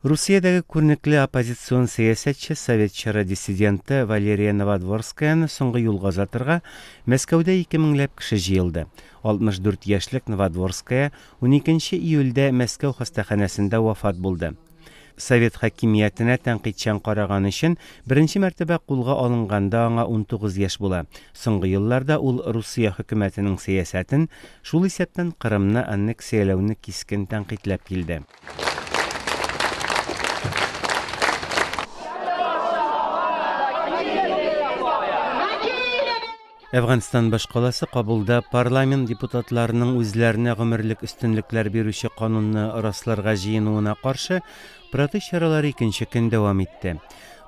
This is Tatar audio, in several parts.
Русиядәге күренекле оппозицион сәясәтче, совет чоры диссиденты Валерия Новодворскаяны соңгы юлга озатырга Мәскәүдә 2 меңләп кеше җыелды. 64 яшьлек Новодворская 12 июльдә Мәскәү хастаханәсендә вафат булды. Совет хакимиятенә тәнкыйтьчән караган өчен беренче мәртәбә кулга алынганда аңа 19 яшь була. Соңгы елларда ул Русия хөкүмәтенең сәясәтен, шул исәптән Кырымны аннексияләүне кискен тәнкыйтьләп килде. Әфганстан башкаласы Кабулда парламент депутатларының үзләренә гомерлек өстенлекләр бирүче канунны расларга җыенуына каршы протест чаралары икенче көн дәвам итте.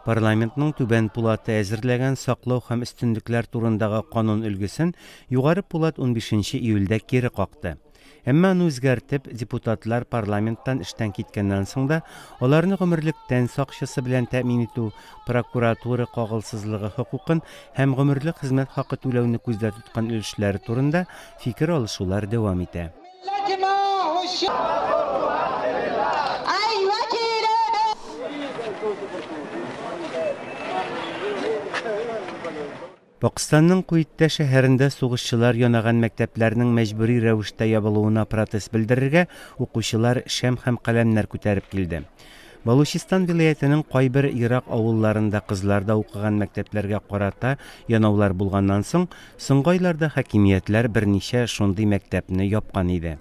Парламентның түбән пулаты әзерләгән саклау һәм өстенлекләр турындагы канун өлгесен югары пулат 15 июльдә кире какты. Әмма аны үзгәртеп, депутатлар парламенттан эштән киткәннән соң да аларны гомерлек тән сакчысы белән тәэмин итү, прокуратура кагылсызлыгы хокукын һәм гомерлек хезмәт хакы түләүне күздә тоткан өлешләре турында фикер алышулар дәвам итә. Пакыстанның Куитта шәһәрендә сугышчылар янаган мәктәпләрнең мәҗбүри рәвештә ябылуына протест белдерергә укучылар шәм һәм каләмнәр күтәреп килде. Балучистан вилаятының кайбер ерак авылларында кызлар да укыган мәктәпләргә карата янаулар булганнан соң, соңгы айларда хакимиятләр берничә шундый мәктәпне япкан иде.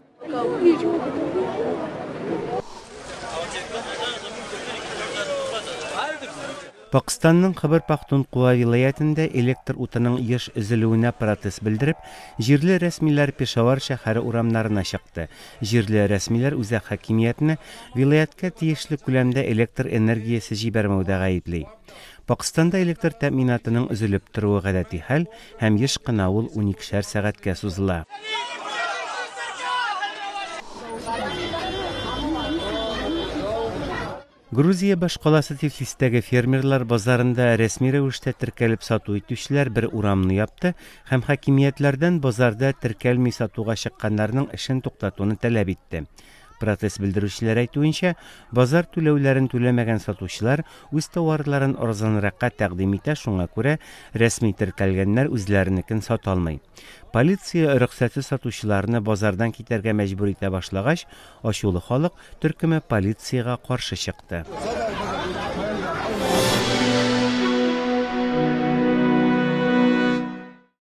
Пакыстанның Хәбер-Пахтунхуа вилаятендә электр утының еш өзелүенә протест белдереп, җирле рәсмиләр Пешавар шәһәре урамнарына чыкты. Җирле рәсмиләр үзәк хакимиятне вилаяткә тиешле күләмдә электр энергиясе җибәрмәүдә гаепли. Пакыстанда электр тәэминатының өзелеп торуы гадәти хәл һәм еш кына ул 12 сәгатькә сузыла. Грузия башкаласы Тифлистәге фермерлар базарында рәсми рәвештә теркәлеп сату итүчеләр бер урамны япты һәм хакимиятләрдән базарда теркәлми сатуга чыкканнарның эшен туктатуны таләп итте. Протест белдерүчеләр әйтүенчә, базар түләүләрен түләмәгән сатучылар үз товарларын арзанракка тәкъдим итә, шуңа күрә рәсми теркәлгәннәр үзләренекен сата алмый. Полиция рөхсәтсез сатучыларны базардан китәргә мәҗбүр итә башлагач, ачулы халык төркеме полициягә каршы чыкты.